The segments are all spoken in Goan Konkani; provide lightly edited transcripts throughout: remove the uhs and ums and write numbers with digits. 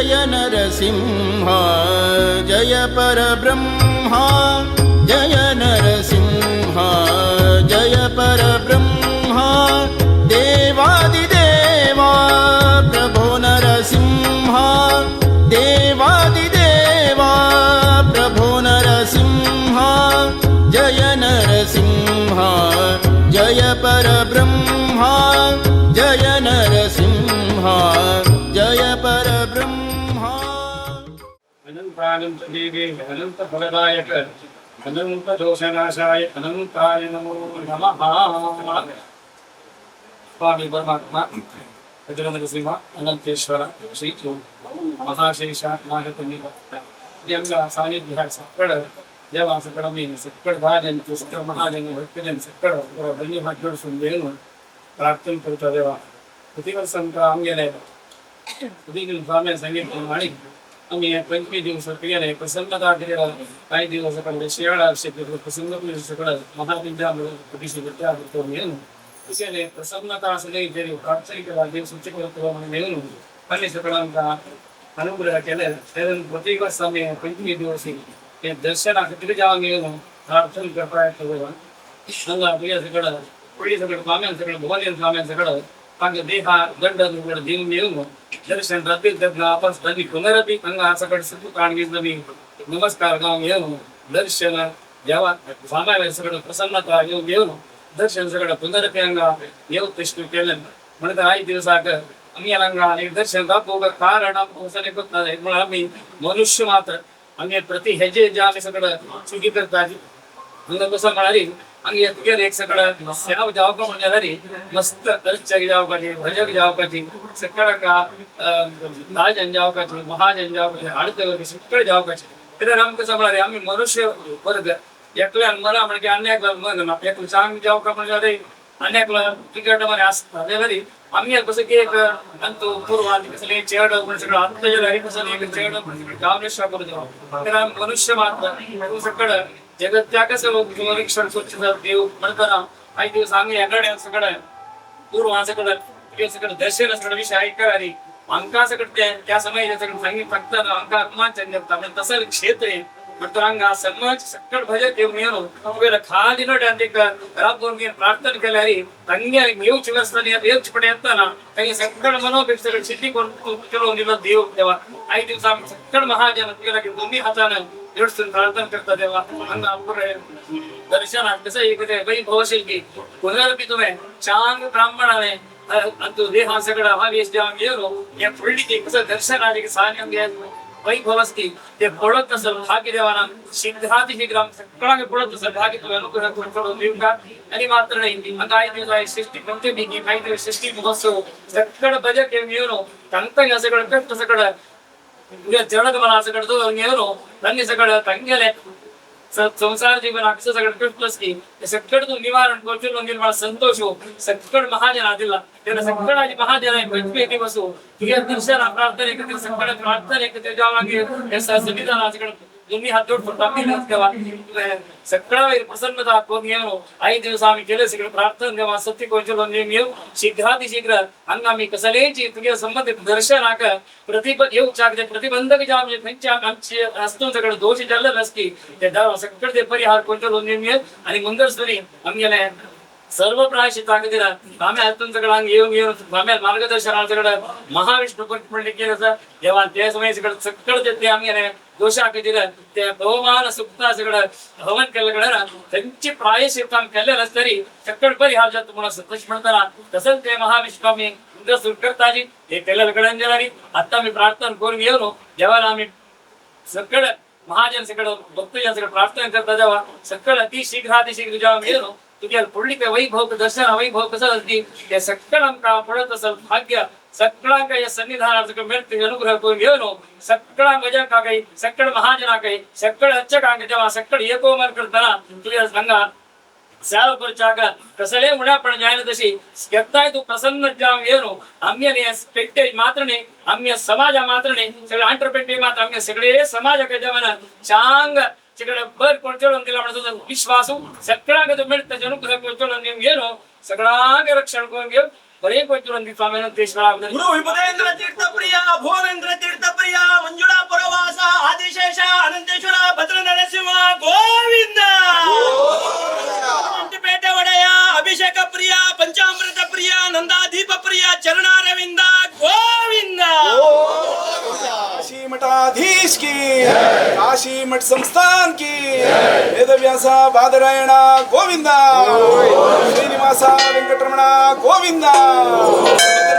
जय नरसिंह जय परब्रह्मा जय नरसिंह जय परब्रह्मा देवादिदेवा प्रभो नरसिंह देवादिदेवा प्रभो नरसिंह जय नरसिंह जय परब्रह्मा जय नरसिंह जय परब्रह्मा। अनंतानंत देवे अनंत फलदायक अनंत दोषनाशाय अनंताय नमो नमः। स्वामी परमात्मा बजरंग अनंतेश्वर श्री महाशेष नागतनी सानिध्य सकळ देवा सकळ मी सकळ भाजन सकळ महाजन भक्तजन सकळ धन्यवाद जोडसून देऊन प्रार्थना करता देवा। प्रतिवर्ष आमगेले स्वामी सांगितलं आणि आम्ही पंचवी दिवस केले प्रसन्नता केलेला काही दिवस पण शेवाळा प्रसन्न सगळं महाविद्या विद्या तुझे प्रसन्नता असले जरी प्रार्थना केला देव सूचक म्हणून आणि सगळ्यांचा अनुग्रह केले। प्रत्येक वर्ष आम्ही पंचवी दिवस हे दर्शनाखातीर जावन येवन प्रार्थना करता हांगा तुज्या सगळं पुढे सगळं स्वाम्यान सगळं भवानी स्वाम्यान सगळं तांगे देह दंड दिवन येवन दर्शन रब्बी आपण पुनरपी हांगा सगळं सुख नमस्कार गावन येवन दर्शन देवा स्वाम्या सगळं प्रसन्नता येवन येवन दर्शन सगळं पुनरपी हांगा येव तशें केलें म्हणून आयज दिवसाक आमी हांगा एक दर्शन दाखोवपाक कारण म्हणून आमी मनुष्य मात्र आमी प्रति हेजे जे आमी सगळं चुकी करता। हांगा कसो म्हळ्यार हांगा तुगेले एक सगळं सेवा जावपा म्हणल्यार मस्त अर्चक जावपाची, भजक जावपाची, सगळ्यांका राजन जावपाची, महाजन जावपाची, आडतक सगळें जावपाची। कित्याक आमकां कसो म्हळ्यार आमी मनुष्य वर्ग एकल्यान मना म्हणजे आनी एकल्यान मन ना एकलो चांग जावका म्हणल्यार आनी एकलो क्रिकेट मध्ये आसता जाल्यार आमी कसं की एक अंतू पूर्वान कसले चेड म्हण सगळं अंत जाल्यार कसं एक चेड म्हण गावनेश्वर करून जावं तर आमी मनुष्य मात्र तूं सगळं जगत्या कसं निरीक्षण स्वच्छ देव म्हणताना आयज दिवस आमी एकडे सगळं पूर्वा सगळं सगळं दर्शन सगळं विषय ऐकणारी आमकां सगळं ते त्या समय सगळं सांगितलं फक्त आमकां अपमान जाता म्हणजे तसं क्षेत्र म्हणतो हांगा समाज सकळ भजक येवन येवन खाली नोट राबोवन प्रार्थना केल्यार ತಂಗೆ येवचे आसतना येवचे पडे येताना तांगे सगळं मनोपेक्ष सगळं सिद्धी करून चलोवन दिलो देव देवा। आयज दिवसा आमी सगळं महाजन तुगेल्या दोन्ही हातान जोडसून प्रार्थना करता देवा। हांगा पुरे दर्शन कसं एक ते वैभव असेल की पुनरपी तुवें चांग ब्राह्मणाने अंतू देहा सगळं हावेस देवांक येवन हे फुडली कसं दर्शन आले की सान्य वैभव असती ते पळत असल भाग्य देवाना शीघ्रातिशीघ्र सगळ्यांक पळत असल भाग्य तुवें अनुग्रह करून चडोवन दिवंका। आनी मात्र न्ही हांगा आयज दिवस सृष्टी पंचमी की आयज दिवस सृष्टी महोत्सव सगळं भजक येवन तांकां सगळं कष्ट सगळं जडग मला सगळं दवरून येवन तांणी सगळं तांगेले संसार जीवन कसं सगळं कष्ट की सगळं तूं निवारण करचें मला संतोष हो सगळं महाजन दिला तेन्ना सगळं महाजन पंचमी दिवस तुगे दर्शन प्रार्थने खातीर सगळं प्रार्थने खातीर जावं सन्निधान सगळं दोन्ही हात जोडून देवा सगळ्या प्रसन्नता करून येवन आयज दिवस आमी केले सगळं प्रार्थना देवा सत्य कोण येवन शीघ्रातिशीघ्र हांगा आमी कसलेची तुगे संबंधित दर्शनाक येवच्याक जे प्रतिबंधक जे आमचे खंयचे आमचे आसतून सगळे दोश जाल्ले आसती ते सगळे ते परिहार करून येवन आनी मंगळसुरी आमगेले सर्व प्रायश्चित्ता खातीर आमी हातून सगळं हांगा येवन येवन आमी मार्गदर्शना सगळं महाविष्णू म्हणले कितें आसा देवान ते समय सगळं सगळं ते आमगेले दोशा खातीर ते बहुमान सुक्ता सगळं हवन केल्ले कडेन थंयची प्रायश्चित्त आमी केल्लें आसतरी सगळं परिहार जाता म्हणून तशें म्हणटना तसंच ते महाविष्णू आमी करताजी हे केल्ले कडेन जाल्यार आतां आमी प्रार्थना करून येवन देवाला आमी सगळं महाजन सगळं भक्तजन सगळं प्रार्थना करता जेव्हा सगळं अति शीघ्रातिशीघ्र जेव्हा येवन तुगे फुडली ते वैभव दर्शन वैभव कसं असती ते सगळं आमकां पडत असल भाग्य सगळ्यांक हे सन्निधानात मेळत अनुग्रह करून घेवन सगळ्या भजकाकय सगळं महाजनाकय सगळं अर्चकांक जेव्हा सगळं एकोमन करतना तुझ्या हांगा सेवा करच्याक कसले उण्यापण जायना तशी केन्नाय तूं प्रसन्न जावन येवन आमगेले पेट्टे मात्र न्ही आमगे समाजा मात्र न्ही सगळे आंतरपेट्टे मात्र आमगे सगळे समाजाक जेवण चांग सगळे बर कोण चडोवन दिला म्हणून विश्वासू सगळ्यांक तो मेळटा अनुग्रह करून चडोवन घेवन सगळ्यांक रक्षण करून घेवन ಬರೇ ಕೊಯ್ತು ಸ್ವಾಮಿ ಅನಂತೇಶ್ವರ. ಗುರು ವಿಭುಧೇಂದ್ರ ತೀರ್ಥ ಪ್ರಿಯ, ಭುವನೇಂದ್ರ ತೀರ್ಥ ಪ್ರಿಯ, ಮಂಜುಳಾ ಪುರವಾಸ, ಆದಿಶೇಷ ಅನಂತೇಶ್ವರ, ಭದ್ರ ನರಸಿಂಹ, ಗೋವಿಂದ. ಪೇಟೆ ಒಡೆಯ, ಅಭಿಷೇಕ ಪ್ರಿಯ, ಪಂಚಾಮೃತ ಪ್ರಿಯ, ನಂದಾದೀಪ ಪ್ರಿಯ, ಚರಣಾರವಿಂದ, ಗೋವಿಂದ. काशी मठाधीश की, काशी मठ संस्थान की, वेदव्यास बादरायण गोविंद, श्रीनिवास वेंकटरमण गोविंद, गोविंद. ಶ್ರೀ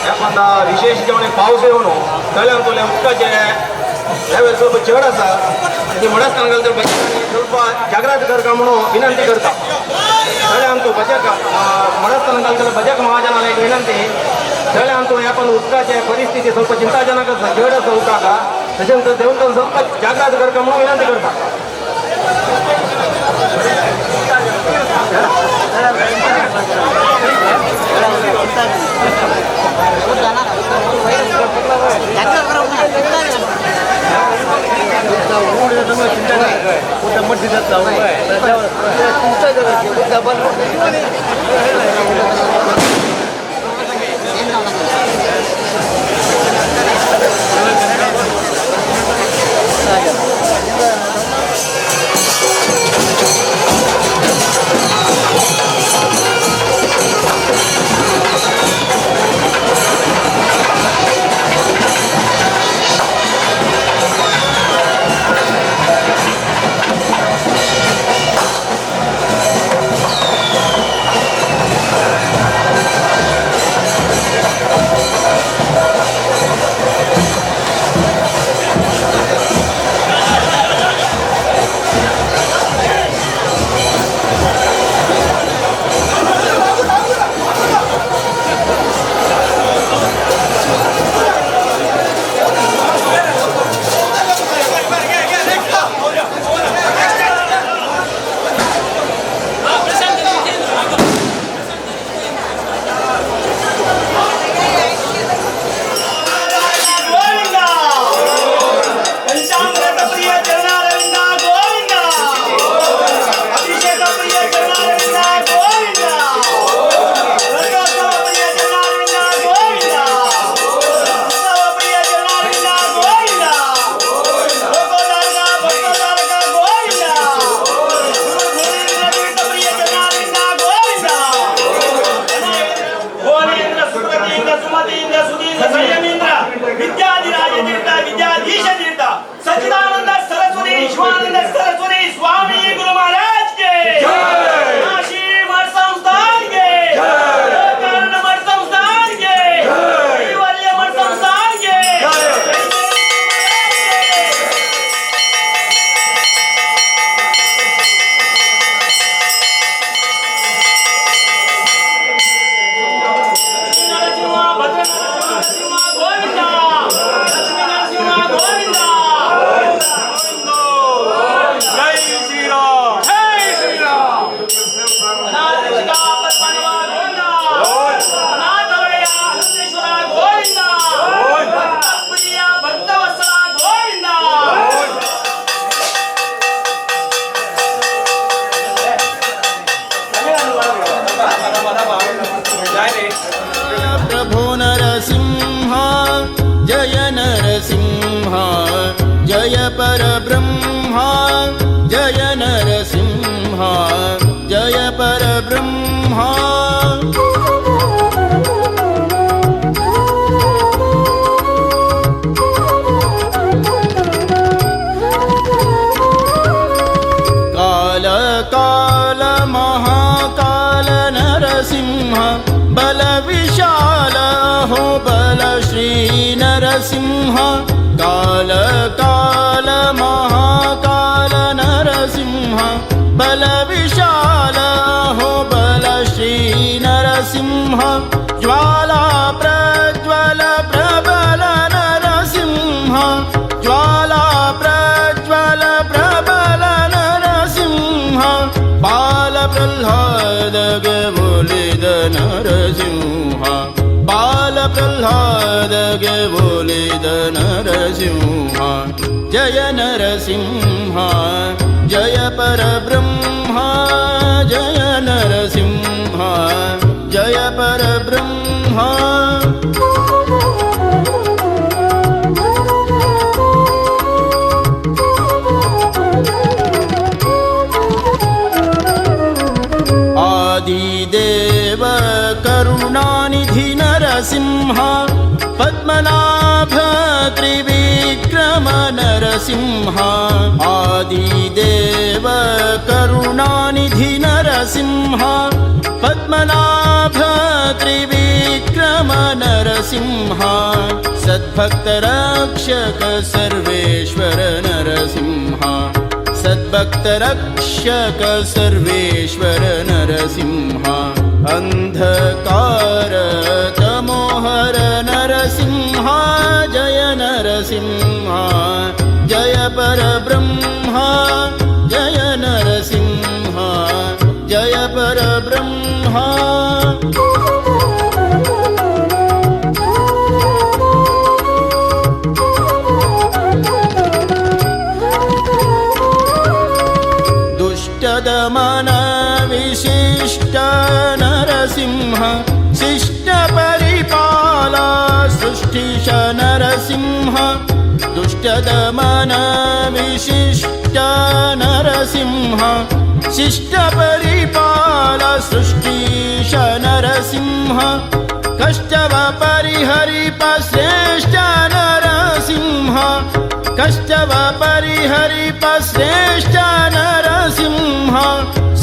ह्या विशेष जेवण पावस येवन तळ्यान तुले उदकाचे लेवल ಸ್ವಲ್ಪ चड आसा. ती म्हणच घाल तर ಸ್ವಲ್ಪ जागृत करका म्हणून विनंती करता. तळ्यान तूं बजक म्हणच घाल तर बजक महाजनाला एक विनंती, तळ्यान तूं ह्या पण उदकाचे परिस्थिती ಸ್ವಲ್ಪ चिंताजनक आसा, चड आसा उदकाक. तशेंच देवतान ಸ್ವಲ್ಪ जागृत करका म्हणून विनंती करता. सच्चिदानंद सरस्वती शिवानंद सरस्वती स्वामी गुरु महाराज के जय, काशी मठ संस्थान के जय, कर्ण मठ संस्थान के जय, वल्य मठ संस्थान के जय. नरसिंह भद्र नरसिंह गोविंदा, लक्ष्मी नरसिंह गोविंदा. जय श्री राम, जय श्री राम. गोविंदा भक्तप्रिय भक्तवत्सला गोविंदा. प्रभो नरसिंह जय नरसिंह जय परब्रह्मा जय नरसिंह जय परब्रह्मा. काल काल महाकाल नरसिंह बल विशाल हो बल श्री नरसिंह. काल काल महाकाल नरसिंह बल विशाल हो बल श्री नरसिंह. ज्वाला प्रज्वल प्रबल नरसिंह, ज्वाला प्रज्वल प्रबल नरसिंह. बाल प्रह्लाद बोलिद नरसिंह, बाल प्रह्लाद बोलिद नरसिंह. जय नरसिंह जय परब्रह्मा जय नरसिंह जय परब्रह्मा. आदिदेव करुणानिधि नरसिंह, पद्मनाभ त्रिविक्रम नरसिंह. नरसिंह आदिदेव करुणानिधि नरसिंह पद्मनाभ त्रिविक्रम नरसिंह सद्भक्त रक्षक सर्वेश्वर नरसिंह सद्भक्त रक्षक सर्वेश्वर नरसिंह अंधकार तमोहर नरसिंह जय नरसिंह जय परब्रह्मा जय नरसिंह जय परब्रह्मा। दुष्टदमन विशिष्ट नरसिंह शिष्ट परिपाला सृष्टिश नरसिंह दुष्टदमन विशिष्ट नरसिंह शिष्ट परिपाला सृष्टिश नरसिंह कष्टव परिहरिप श्रेष्ठ नरसिंह कष्टव परिहरिप श्रेष्ठ नरसिंह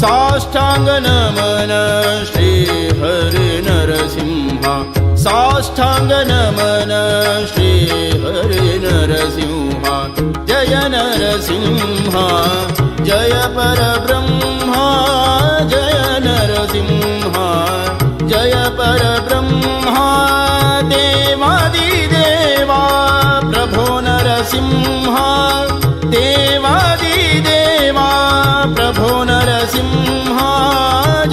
साष्टांग नमन श्री हरि नरसिंह साष्टांग नमन श्री हरि नरसिंह जय नरसिंह जय परब्रह्मा जय नरसिंह जय परब्रह्मा देवादिदेवा प्रभो नरसिंह देवादिदेवा प्रभो नरसिंह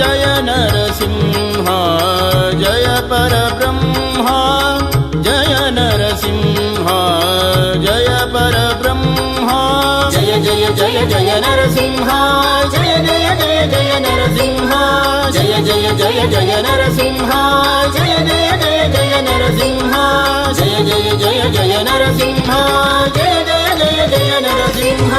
जय नरसिंह जय परब्रह्मा जय नरसिंह जय परब्रह्मा जय जय जय जय नरसिंह जय जय जय जय नरसिंह जय जय जय जय नरसिंह जय जय जय जय नरसिंह जय जय जय जय नरसिंह जय जय जय जय नरसिंह।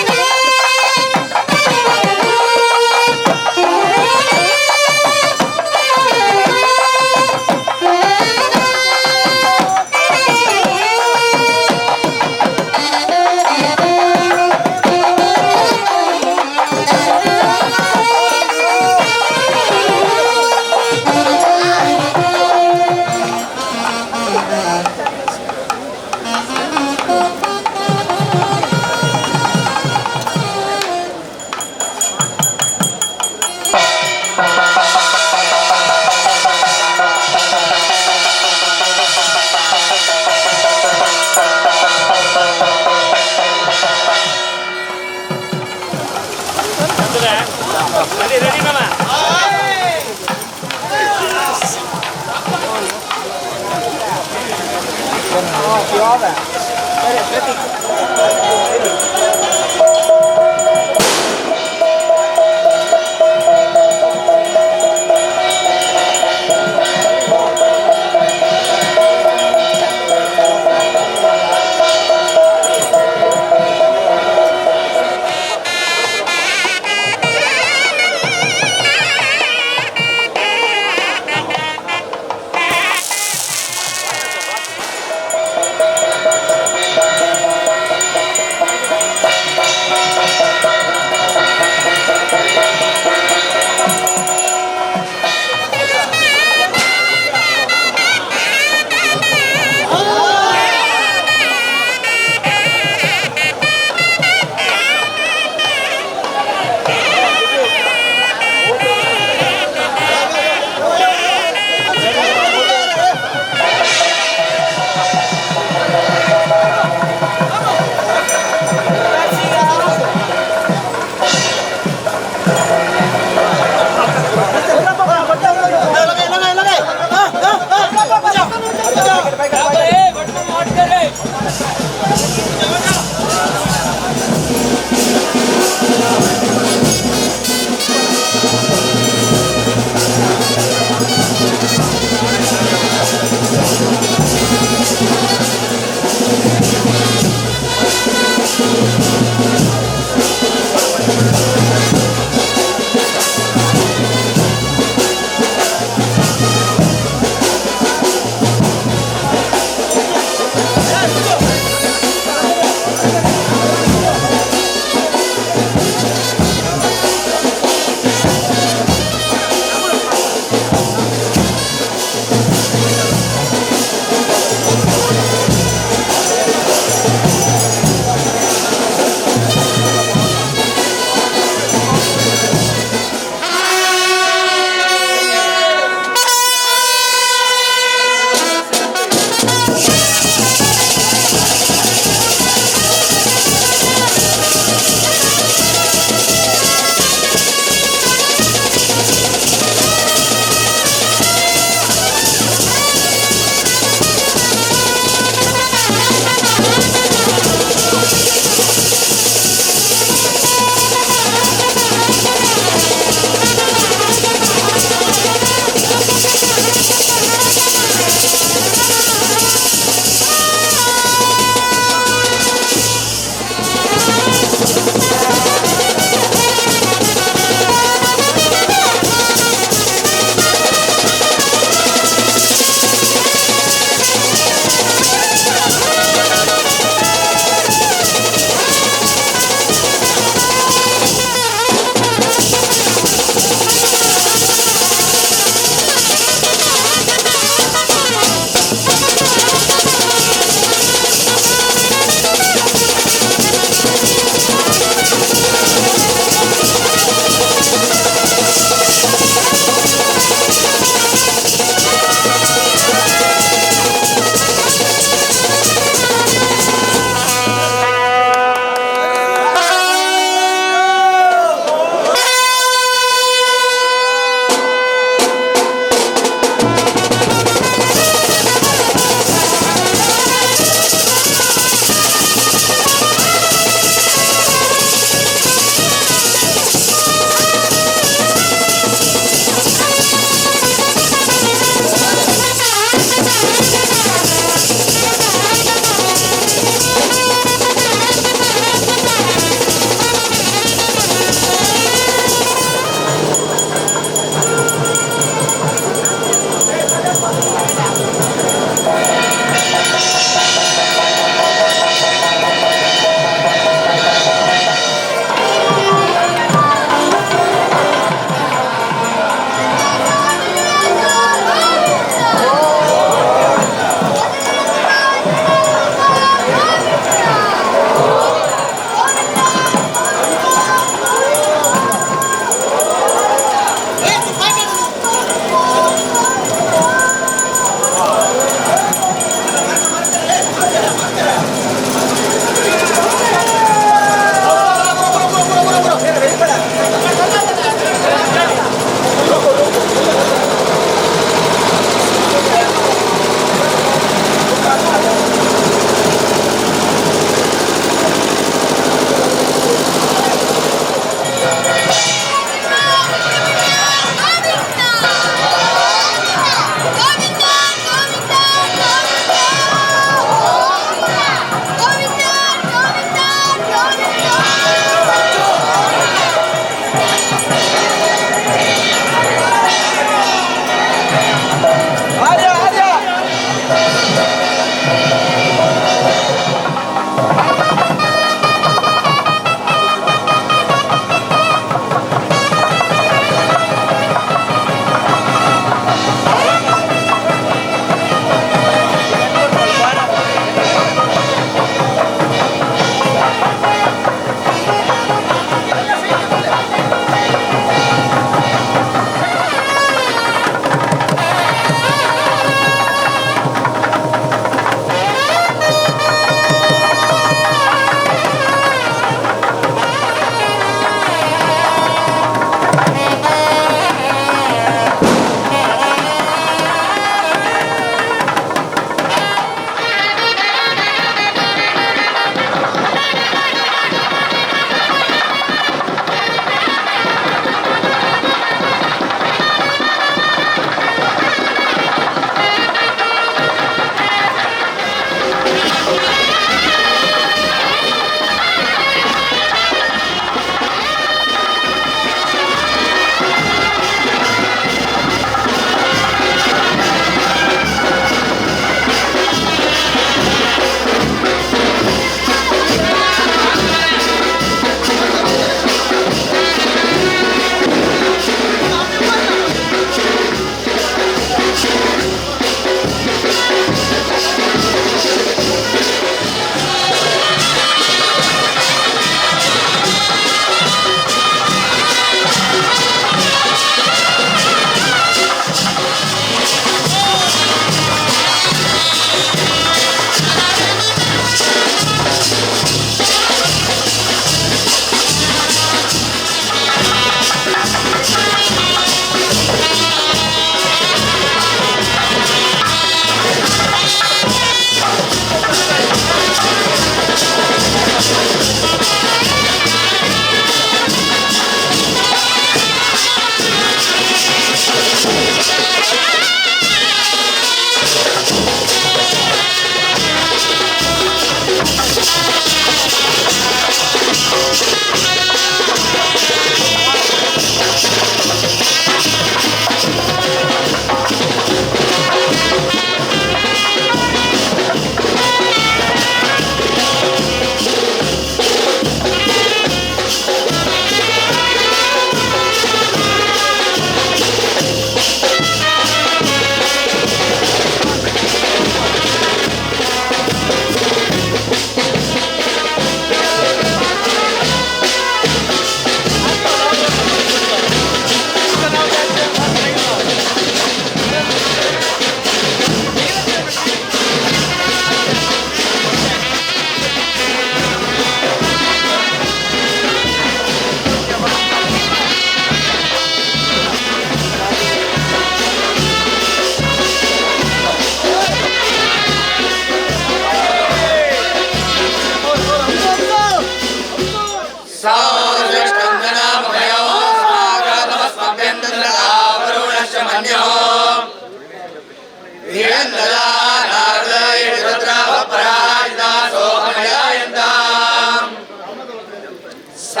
Krishna